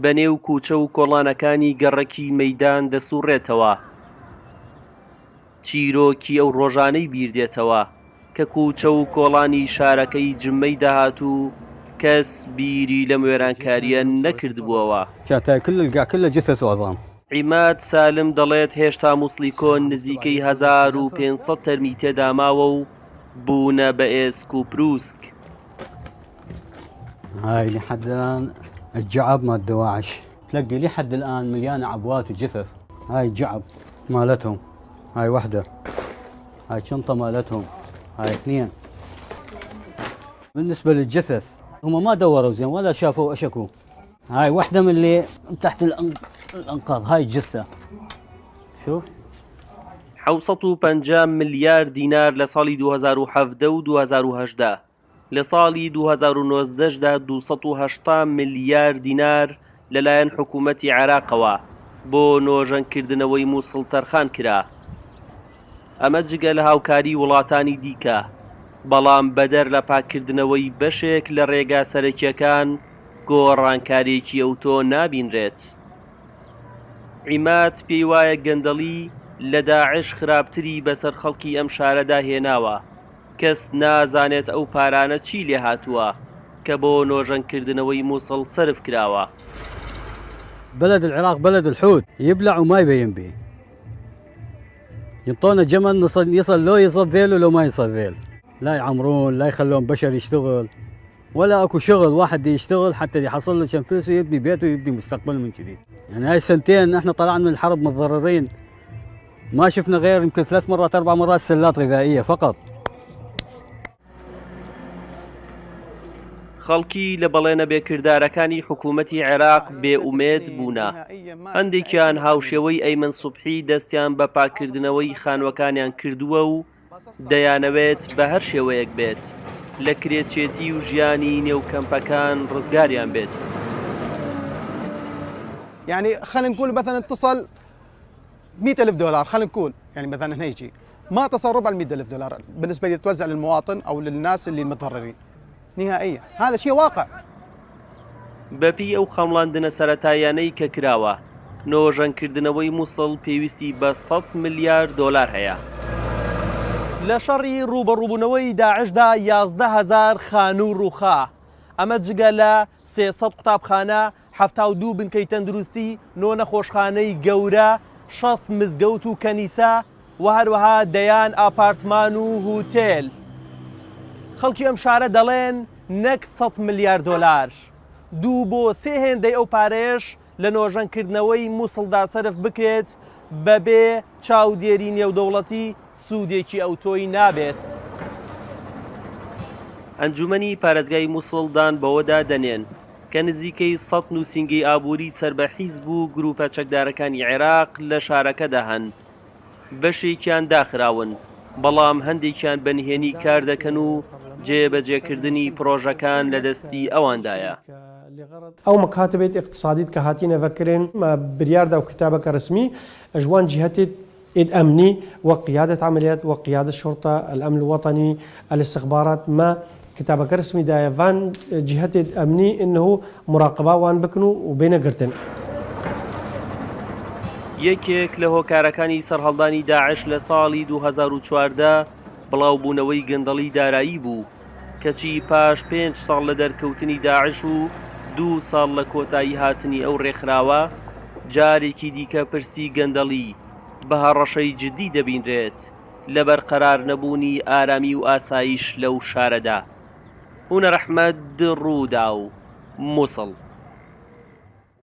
بەنێو کوچە و کۆڵانەکانی گەڕەکی مەیدان دەسوڕێتەوە. چیرۆکی ئەو ڕۆژانەی بیردێتەوە کە کوچە و کۆڵانی شارەکەی جمەی دەهات و کەس بیری لەم وێرانکارییە نەکردبووەوە. عیماد سالم دەڵێت هێشتا موسڵی کۆن نزیکەی 1500 تەرمی تێدا ماوە و بوونە بە ئێسک و پروسک. هاي لحد الآن الجعب مال الدواعش تلقي لحد الآن مليانة عبوات وجثث هاي الجعب مالتهم هاي وحدة هاي شنطة مالتهم هاي اثنين بالنسبة للجثث هم ما دوروا زين ولا شافوا اشكو هاي واحدة من اللي تحت الأنقاض هاي الجثة شوف 750 ملیار دینار لە ساڵی 2017 و 2018، لە ساڵی 2019 دا 280 ملیار دینار لەلایەن حکوومەتی عێراقەوە بۆ نۆژەنکردنەوەی مووسڵ تەرخان کرا. ئەمە جگە لە هاوکاری وڵاتانی دیکە، بەڵام بەدەر لە پاککردنەوەی بەشێک لە رێگا سەرەکییەکان گۆڕانکارییەکی ئەوتۆ نابینرێت. عیماد پێی وایە گەندەڵی لە داعش خراپتری بەسەر خەڵکی ئەم شارەدا هێناوە، کەس نازانێت ئەو پارانە چی لێهاتووە کە بۆ نۆژەنکردنەوەی موسڵ سەرف کراوە. بلد العراق بلد الحوت يبلع وما يبين به ينطونا جمل نصل يصل لو يصل ذيل ولو ما يصل ذيل لا يعمرون لا يخلون بشر يشتغل ولا اكو شغل واحد يشتغل حتى يحصل له كم فلوس ويبني بيته ويبني مستقبله من جديد يعني هاي السنتين احنا طلعنا من الحرب متضررين ما شفنا غير يمكن ثلاث مرات اربع مرات سلات غذائيه فقط خەڵکی لە بەڵێنە بێکردارەکانی حکوومەتی عێراق بێ ئومێد بوونە. هەندێکیان هاوشێوەی ئەیمەن سوبحی دەستیان بە پاککردنەوەی خانووەکانیان کردووە و دەیانەوێت بە هەر شێوەیەک بێت لە کرێچێتی و ژیانی نێو کەمپەکان ڕزگاریان بێت. يعني خلينا نقول مثلا اتصل 100000 دولار خلينا نقول يعني مثلا هيجي ما تصل ربع ال 100000 دولار بالنسبه لتوزع للمواطن او للناس اللي المتضررين نهائيا هذا شيء واقع. بەپێی ئەو خەمڵاندنە سەرەتاییانەی کە کراوە، نۆژەنکردنەوەی موسڵ پێویستی بە سەد ملیار دۆلار هەیە. لە شەڕی ڕووبەڕووبوونەوەی داعشدا 11 هەزار خانوو ڕووخا، ئەمە جگە لە 300 قوتابخانە، 72 بنکەی تەندروستی، نۆ نەخۆشخانەی گەورە، 60 مزگەوت و کەنیسە و هەروەها دەیان ئاپارتمان و هوتێل. خەڵکی ئەم شارە دەڵێن نەک 100 ملیار دۆلار، دوو بۆ سێ هێندەی ئەو پارەیەش لە نۆژەنکردنەوەی موسڵدا سەرف بکرێت، بەبێ چاودێری نێودەوڵەتی سوودێکی ئەوتۆی نابێت. ئەنجوومەنی پارێزگای موسڵ دان بەوەدا دەنێن کە نزیکەی سەد نووسینگەی ئابووری سەر بە حیزب و گرووپە چەکدارەکانی عێراق لە شارەکەدا هەن، بەشێکیان داخراون، بەڵام هەندێکیان بە نهێنی کار دەکەن و جێبەجێکردنی پڕۆژەکان لە دەستی ئەواندایە. ئەو مەکاتبێت ئیقتسادیت کە هاتینە ڤەکرێن مە بریار دا و کتابەکە رسمی ئەژ وان جیهەتێت ئێد ئەمنی وەک قیادەت عەمەلیات وەک قیادەت شورتە الامن الوطنی الاستخبارات مە کتابەکە رسمی دایە ڤان جیهەتێت ئەمنی انه مراقبا وان بکن و بێنە گرتن. یەکێک لە هۆکارەکانی سەرهەڵدانی داعش لە ساڵی 2014 بڵاوبوونەوەی گەندەڵی دارایی بوو، کەچی پاش پێنج ساڵ لە دەرکەوتنی داعش و دوو ساڵ لە کۆتایی هاتنی ئەو رێکخراوە، جارێکی دیکە پرسی گەندەڵی بە هەڕەشەی جددی دەبینرێت لە بەرقەرار نەبوونی ئارامی و ئاسایش لەو شارەدا. هونەر ئەحمەد، رووداو، موسڵ.